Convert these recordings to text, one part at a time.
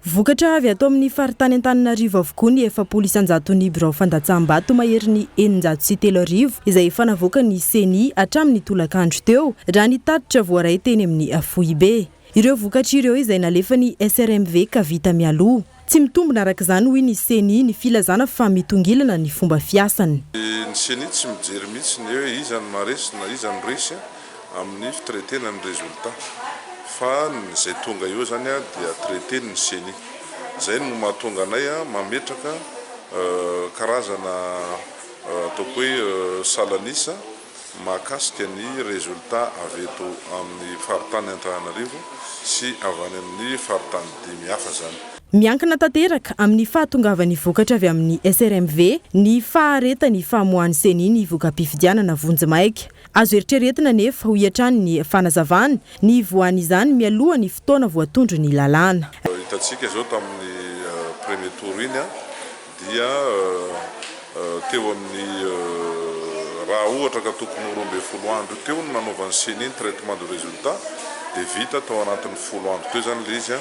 Vokatra avy ato amin'ny faritany Antananarivo avokoa ny 40 isan-jaton'ny birao fandatsaham-bato maherin'ny 3600 izay efa navoakan'ny Ceni hatramin'ny tolakandro teo, raha ny tatitra voaray teny amin'ny foibe. Ireo vokatra ireo izay nalefan'ny SRMV ka vita mialoha. Tsy mitombina araka izany, hoy ny Ceni, ny filazana fa mitongilana ny fomba fiasany. Ny Ceni tsy mijery mihitsy ny hoe iza no maharesy na iza no resy amin'ny fi-traiter-na ny résultat fa izay tonga eo zany dia traiter ny Ceni. Izay no mahatonga anay mametraka karazana ataoko hoe salanisa mahakasika ny résultat avy eto amin'ny faritany Antananarivo sy avy any amin'ny faritany dimy hafa zany. Miankina tanteraka amin'ny fahatongavan'ny vokatra avy amin'ny SRMV ny faharetan'ny famoahan'ny Ceni ny voka-pifidianana vonjimaika. Azo eritreretina anefa, hoy hatrany ny fanazavana, ny hivoahan'izany mialoha ny fotoana voatondron'ny lalàna. Hitantsika izao tamin'ny premier tour iny dia teo amin'ny raha ohatra ka tokony ho 12 andro teo no nanaovan'ny Ceni ny traitement de résultat dia vita tao anatin'ny 10 andro teo zany ilay izy,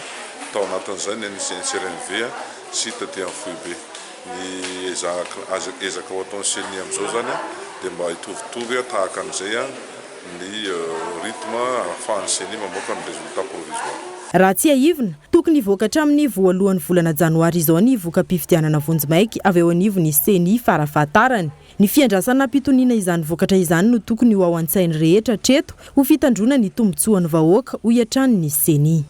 tao anatin'izay ny SRMV sy taty amin'ny foibe. Ny ezaka ho ataon'ny Ceni amin'izao zany dia mba hitovitovy tahaka an'izay ny rythme ahafahan'ny Ceni mamoaka ny résultat provisoire. Raha tsiahivina, tokony hivoaka hatramin'ny voalohan'ny volana janoary izao ny voka-pifidianana vonjimaika avy eo anivon'ny Ceni farafahatarany. Ny fiandrasana hampitoniana izany vokatra izany no tokony ho ao an-tsain'ny rehetra hatreto ho fitandroana ny tombontsoan'ny vahoaka, hoy hatrany ny Ceni.